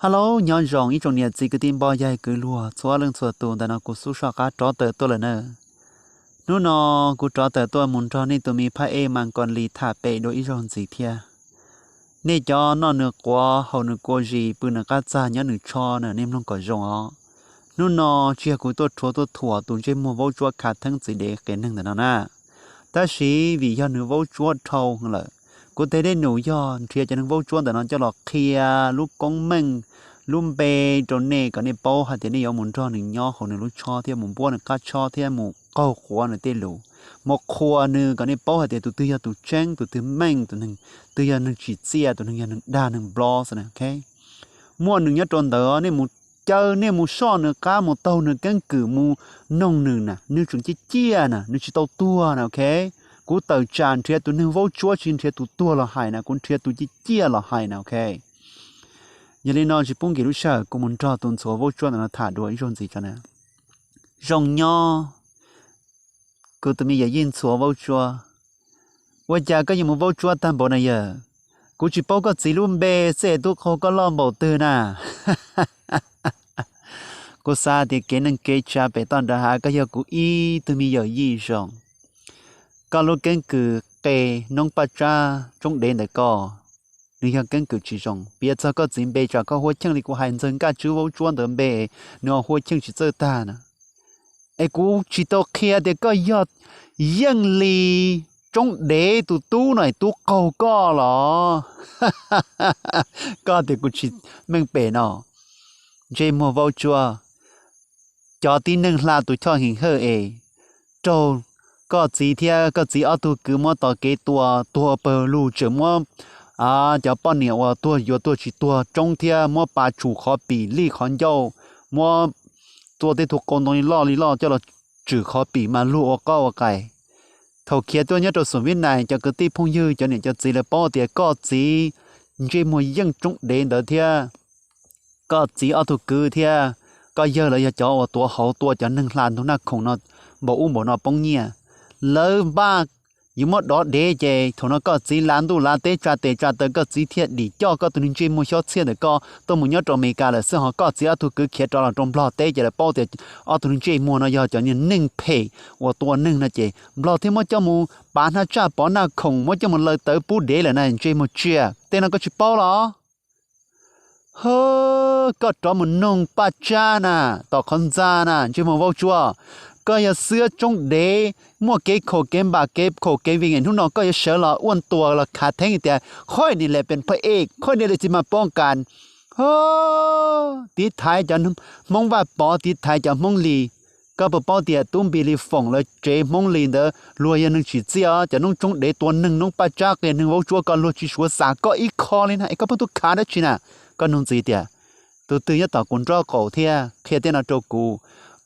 Hello, nyob zoo ib tsoom niam txiv kwv tij npoj yag kwv luag txhua leej txhua tus, ntawm no kuv Xub Soj Qab rov tawm tuaj lawm na. Hnub no kuv rov tawm tuaj mus nrog nej tus me phab ej Mas Koos Lis tham pem dua ib zaug ntxiv thiab. Nej cov noj nws quav haus nws kua zis pw nws qab txag nyob nws tsho na, nej mloog kom zoo os. Hnub no tsis yog kuv tuaj rhuav tuaj thuam tus ntsej muag vaub tsuab khav theeb txiv dev qias neeg ntawm no na. Tab sis vim yog nws vaub tsuab dhau lawm, kuv tes dej num yog nrhiav cov neeg vaub tsuab ntawm no coj los qhia lub koob meej lub npe rau nej kom nej paub hais tias nej yuav mus nrog nws nyob hauv nws lub tsho thiab mus npuab nws qab tsho thiab mus qaug quav nws tej lus, mus qhuas nws kom nej paub hais tias tus twg yog tus tseeb, tus twg meej, tus neeg twg yog neeg tsim txiaj, tus neeg yog neeg dag neeg blob xwb na, ok. Muaj nws nyob rau ntawd, nej mus caw, nej mus soj nws qab, mus taug nws keeb kwm, mus noog nws na, nws tseem ciaj ciaj na, nws tsis tau tuag na, ok. Kuv tawm tsam nrhiav tus neeg vaub tsuab tsis nrhiav tus tuag los hais na, kuv nrhiav tus ciaj ciaj los hais na, ok. Yog li no tsis pub nkim lub sij hawm, kuv mus nrog tus ntxhuav vaub tsuab ntawm no tham dua ib zaug ntxiv tso na. Zoo nyob, kuv tus me yawm yij ntxhuav vaub tsuab. Ua cas koj yuav mus vaub tsuab tag npaum na yawg? Kuv tsis paub koj txiv lub npe xwb es tub qaug koj loj npaum twg na. Kuv xav tias kev neeg kev tsav pem toj nram hav, koj yog kuv ib tug me yawm yij zoo. Koj lub keeb kwm qe noob paj tsab tsoob dev ntawm koj, nws yog keeb kwm tsis zoo. Piav txog koj txiv npe, tsam koj Huab Cheej li kuv hais ntxawg Nkaj Tswb vaub tsuab ntawd npe, nws ho Huab Cheej tsis txawj tag na. Es kuv tsis tau qhia tias koj yog Yeej Lis tsoob dev tus tub no es tub qaug koj los? Koj tias kuv tsis meej pem no. Ntsej muag vaub tsuab, cov tib neeg hla tus choj heem hawj es raug koj txiv thiab koj txiv ob tug kwv muab tos kev tua tuag pawg lug, tseem muab cov poj niam uas tuag yuav tuag tsis tuag tsoob thiab muab pa tshum qhov pim lij qhov ncauj, muab tua tej tug qau ntoo li loj li loj coj los tswm qhov pim mas luag ua qoj ua qais. Thaum khiav tuaj nyob rau xoom Vib Nais, cov kwv tij phooj ywg, cov niam cov txiv lawv paub tias koj txiv ntsej muag Yeej tsoob dev ntawd thiab koj txiv ob tug kwv thiab koj yawg lawv yog cov uas tuav hauv tua cov neeg hla ntug Naj Khoom no npaum ub npaum no poob nyiaj. Lawv npaj yuav muab dov dev ces thaum no koj txiv lav ntuj lav teb tsa tes tsa taw, koj txiv thiaj dim coj koj tus neeg ntsej muag xyob txhiaj ntawm koj tuaj mus nyob rau Amelikas lawm xwb, ho koj txiv ob tug kwv khiav rov los rau Nplog teb ces lawv paub tias ob tug neeg ntsej muag no yog cov niag neeg phem uas tua neeg no ces Nplog thiaj muab coj mus pav hnab tsaj pov Naj Khoom, muab coj mus laws tawv pub dev lawm na, ntsej muag tsiaj. Tej no koj tsis paub los? Hwb, koj rov mus noog paj tsab na, tom qhov ntxa na, ntsej muag vaub tsuab. Koj yog xwb tsoob dev, muaj kev khaum kev npam kev khaum kev vij, hnub no koj yuav sawv los ua ntuas los khav theeb tias ข้อยนี่แหละเป็นพระเอก ข้อยนี่แหละจะมาป้องกัน. Tiv thaiv cov Hmoob Vaj Pov, tiv thaiv cov Hmoob Lis. Koj puas paub tias Tub Npis Lis Foom lawv tsev Hmoob Lis ntawd luag yog neeg tsim txiaj os, cov noob tsoob dev tua neeg, noob paj tsab qias neeg, vaub tsuab, koj luag tsis suav xav koj ib qho li na, es koj pheej tuaj khav dab tsi na? Koj nug ntxiv tias, tus twg nyob tom kuv nraub qaum thiab qhia tej no rau kuv?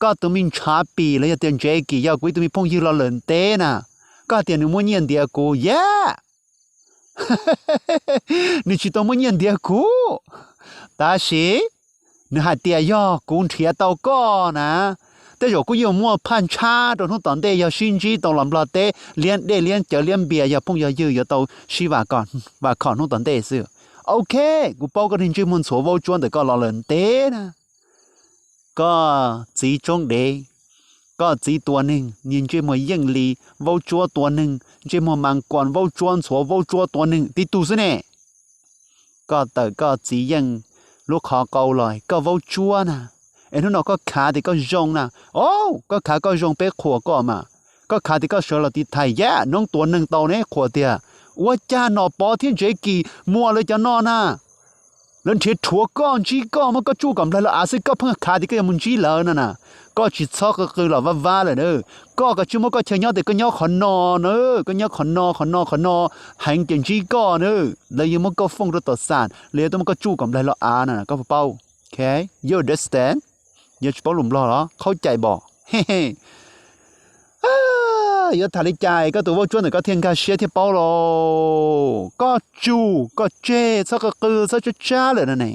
Koj tus me ntshav pim los yog tias Ntsev Kis, yog kuv ib tug me phooj ywg los lawm ntev na, koj hais tias nws muaj nyiaj ntiav kuv, yam, nws tsis tau muaj nyiaj ntiav kuv, tab sis nws hais tias yog kuv nrhiav tau koj na, tej zaum kuj yuav muaj phaj ntshab rau hnub tom ntej, yog sib ntsib tau los Nplog teb liab dej liab cawv liab npias, yog phooj yog ywg yuav tau sib vam khom hnub tom ntej xwb. Ok, kuv paub koj niag ntsej muag ntxhuav vaub tsuab ntawm koj los lawm ntev na. Koj txiv tsoob dev, koj txiv tua neeg, niag ntsej muag Yeej Lis vaub tsuab tua neeg, ntsej muag Mas Koos vaub tsuab ntxhuav vaub tsuab tua neeg tib tug xwb ne. Koj tawm koj txiv Yeej lub qhov qau los koj vaub tsuab na, es hnub no koj khav tias koj zoo na, o, koj khav koj zoo peb qhuas koj mas, koj khav tias koj sawv los tiv thaiv yam noob tua neeg tau ne, qhuas tias ua cas Nom Pov thiab Ntsev Kis Muas lawv cov no na, lawv nrhiav rhuav koj ntsib koj muab koj tsuj kom nplaig los av xwb, koj pheej khav tias koj yuav mus ntsib lawv no na. Koj tsis txhob qw qw los vaj vaj lawm na. Koj kav tsij muab koj chaw nyob tias koj nyob qhov no na, koj nyob qhov no qhov no qhov no heev ces ntsib koj na, lawv yuav muab koj foob rau tom xam, lawv yuav tuaj muab koj tsuj kom nplaig los av na, koj puas paub? Ok, you understand? Yog tsis paub lus Nplog los khaub cai bos. Yuav tham li cas koj tus vaub tsuab ntawm koj thiaj nkag siab thiaj paub los? Koj tsum koj tseg, txhob qw qw txhob tsab tsab lawm no ne.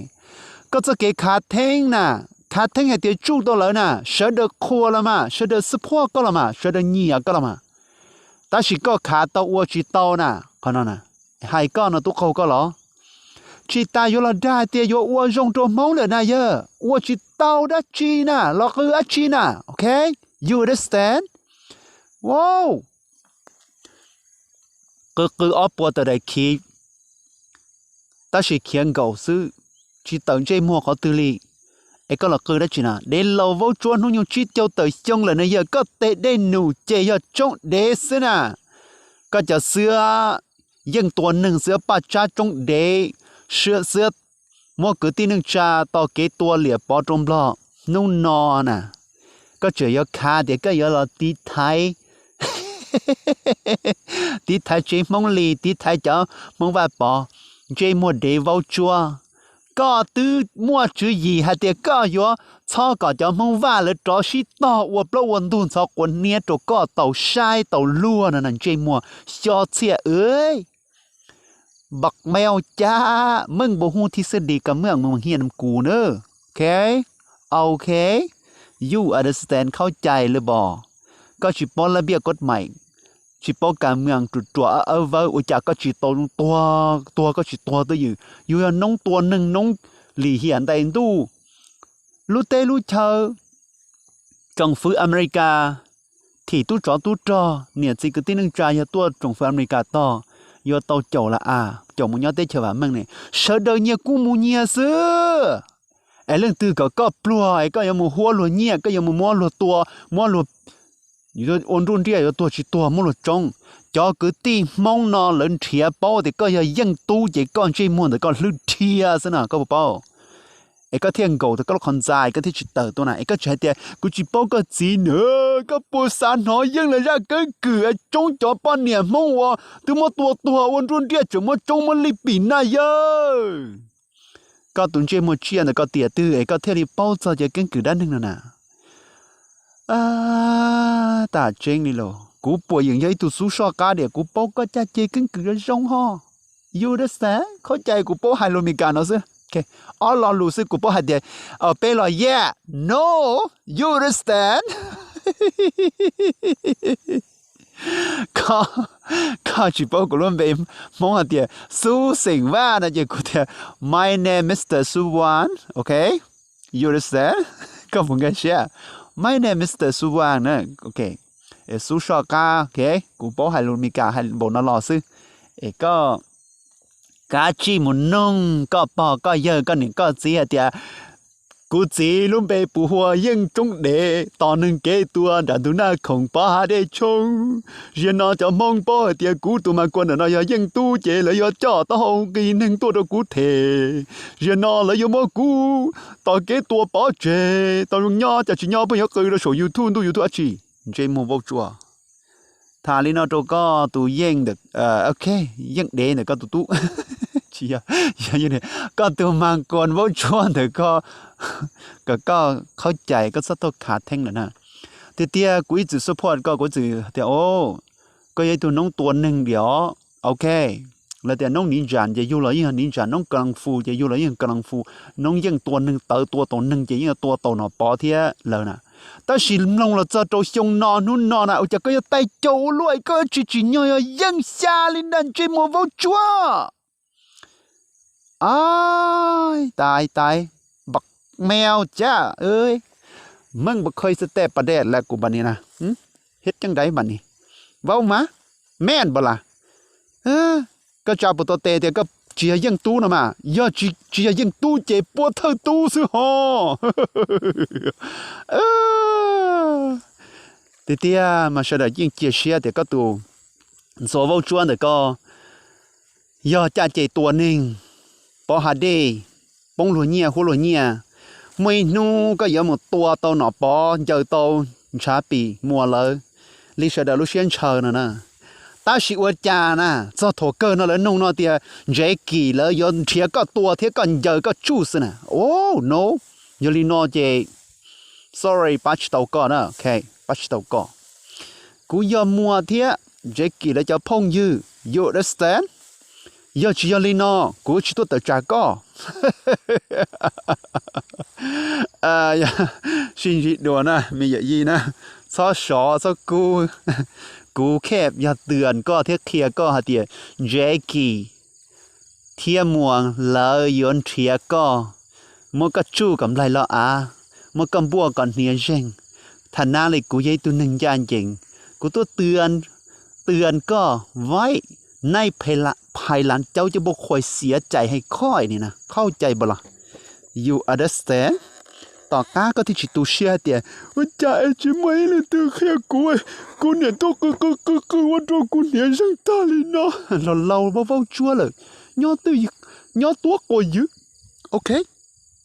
Koj txoj kev khav theeb na, khav theeb hais tias tsuj tau lawv na, sawv daws qhuas los mas, sawv daws support koj los mas, sawv daws nyiam koj los mas. Tab sis koj khav tau ua tsis tau na, qhov no na, hais koj no tub qaug koj los? tsis tas yuav los dag hais tias yuav ua zoo rau Hmoob lawm na yawg, ua tsis tau dab tsi na, los qw dab tsi na, ok? You understand? Wow, qw qw ob puas tawm daim khiv, tab sis khiav nkaus xwb, tsis tawm ntsej muag qhov twg li. Es koj los qw dab tsi na? Dev laus Vaub Tsuab hnub nyoog tsib caug tawm xyoo lawm na yawg, koj tej dej num ces yog tsoob dev xwb na. Koj cov xwab yeej tua neeg, xwab paj tsab tsoob dev, xwab muab kwv tij neej tsa tau kev tua liam pov rau Nplog hnub no na. Koj tseem yuav khav tias koj yuav los tiv thaiv, tiv thaiv tsev Hmoob Lis, tiv thaiv cov Hmoob Vaj Pov, ntsej muag dev Vaub Tsuab. Koj twb muaj tswv yim hais tias koj yuav txhob kom cov Hmoob Vaj lawv rov sib tog ua plaub ua ntug ntxhov quav niab rau koj tau saib tau luag no na, ntsej muag xyob txhiaj. Npam meo cab, meej npu huj thib xwb di ka meej mus hiam nam kus na. Ok, ok, you understand, khaub cai lawm pom. Koj tsis paub lab npiaj kod mais, tsis paub kas mees ruam ruam awb vawb, ua cas koj tsis tau tuag, tuag koj tsis tuag twj ywm. Yus yog noob tua neeg, noob lim hiam ntais ntuj lub teb lub chaw. Tsoom fwv Amelikas thim tub tsov tub rog, niam txiv kwv tij neej tsa yog tuaj tsoom fwv Amelikas tog, yuav tau caum los as, caum mus nyob teb chaws vam meej ne. Sawv daws nyias kuj mus nyias xwb. Es leej twg kom koj pluag es koj yuav mus huab luag nyiaj, koj yuav mus muab luag tua, muab luag ua nruj nriaj, yuav tuag tsis tuag muab luag tsoob. Cov kwv tij Hmoob no lawv nrhiav paub tias koj yog yeej tub ces koj ntsej muag ntawm koj hlwb dhia xwb na, koj puas paub? Es koj thiaj nkaum tau koj lub qhov ntxa, koj thiaj tsis tawm tuaj na. Es koj tsis hais tias kuv tsis paub koj txiv na, koj puas xav hnov yeej los zaj keeb kwm es tsoob cov poj niam Hmoob uas twb muab tua tuag ua nruj nriaj tseem muab tsoob muab lij pim na yawg? Koj tus ntsej muag tsiaj ntawm koj tiam twg es koj thiaj li paub txog cov keeb kwm dab neeg no na? Tam tseeb li los kuv puas yeem yog ib tug xub soj qab diam, kuv paub koj caj ces keeb kwm zoo zoo ho. You understand? Khaub cai kuv paub hais lus Meskas no xwb. Ob lo lus xwb kuv paub hais tias peb los yeah, no, you understand? Koj tsis paub kuv lub npe Hmoob hais tias Xub Xeem Vaj no ces kuv tias my name Mister Suwan, ok? You understand? Koj puas nkag siab? My name Mister Suwan na, ok. Xub soj qab, ok. Kuv paub hais lus Meskas hais npaum no los xwb. Es koj kav tsij mus noog koj pog koj yawg koj niam koj txiv hais tias kuv txiv lub npe puas hu ua Yeej Tsoob Dev, tos neeg kev tua nram ntug Naj Khoom Pov Hav Dej Tshoob. Ziag no cov Hmoob paub hais tias kuv tus mas kuas ntawm no yog Yeej Tub ces lawv yuav coj taub hau nqis neeg tuaj rau kuv them. Ziag no lawv yuav muab kuv tos kev tua pov tseg, tau zoo nyob cas tsis nyob pheej yuav qw rau saum YouTube ntuj YouTube dab tsi. Ntsej muag vaub tsuaj. Tham li no rau koj tus Yeej ntawm, ok, Yeej Dev ntawm koj tus tub, tsis yog, koj tus mas kuas vaub tsuaj ntawm koj, kom koj khaub cai koj txhob tau khav theeb lawm na. Tiag tiag kuv ib txwm support koj, kuv ib txwm tias o, koj yog ib tug noob tua neeg diam os, ok. Lawv tias noob niv ntsa ces yug los yeej yog niv ntsa, noob ka lees fu ces yug los yeej ka lees fu, noob yeej tua neeg tawv tua tau neeg ces yeej tua tau Nom Pov thiab lawv na. Tab sis mloog los txog rau xyoo no hnub no na ua cas koj yog tais caus ua luaj, koj tsis tsim nyog yog Yeej Xya li na, ntsej muag vaub tsuaj. Ai tais tais, npam meo cab, meej npa khoj xab tej pas dej la kuv npa ni na, hiab ceeb daiv npa ni, vaub mas, meej npa las. Koj tsa puas tau tes tias koj tsis yog Yeej Tub no mas, yog tsis yog Yeej Tub ces puab thawj tub xwb ho. Tiag tiag mas sawv daws yeej cia siab tias koj tus ntxhuav vaub tsuab ntawm koj yog caj ces tua neeg, pov hav dej, poob luag nyiaj huab luag nyiaj. Muaj ib hnub koj yuav mus tua tau Nom Pov, ncaws tau Ntshav Pim Muas lawv li sawv daws lub siab ntshaw no na. Tab sis ua cas na, txog thaum kawg no lawv nug no tias Ntsev Kim lawv yuav nrhiav koj tua thiab koj ncaws koj tsuj xwb na. O, no, yog li no ces sorry, pab tsis tau koj na, ok, pab tsis tau koj. Kuv yog Muas thiab Ntsev Kim lawv cov phooj ywg, you understand? Yog tsis yog li no, kuv tsis tuaj tawm tsam koj. Sib ntsib dua na me yawm yij na, txhob sov txhob kub. Kuv khej yog twm koj thiab qhia koj hais tias Ntsev Kim Thiab muaj lawv yuav nrhiav koj, muab koj tsuj kom nplaig loj av, muab koj npuaj kom hniav zeeg. Thaum no li kuv yog ib tug neeg ncaj ncees, kuv tuaj tw, tw koj vaib, naij phais lav caub coj npuaj khuais xiav cais hais khoj ni na, khauj cai npaum los? You understand? Tom qab koj thiaj tsis tu siab hais tias, ua cas es tsis muaj ib leej twg qhia kuv, kuv niam tuaj qw qw qw qw ua rau kuv hniav zeeg tag li no. Laus laus vaub vaub tsuab lawm, nyob twj, nyob tuab quas ywm. Ok,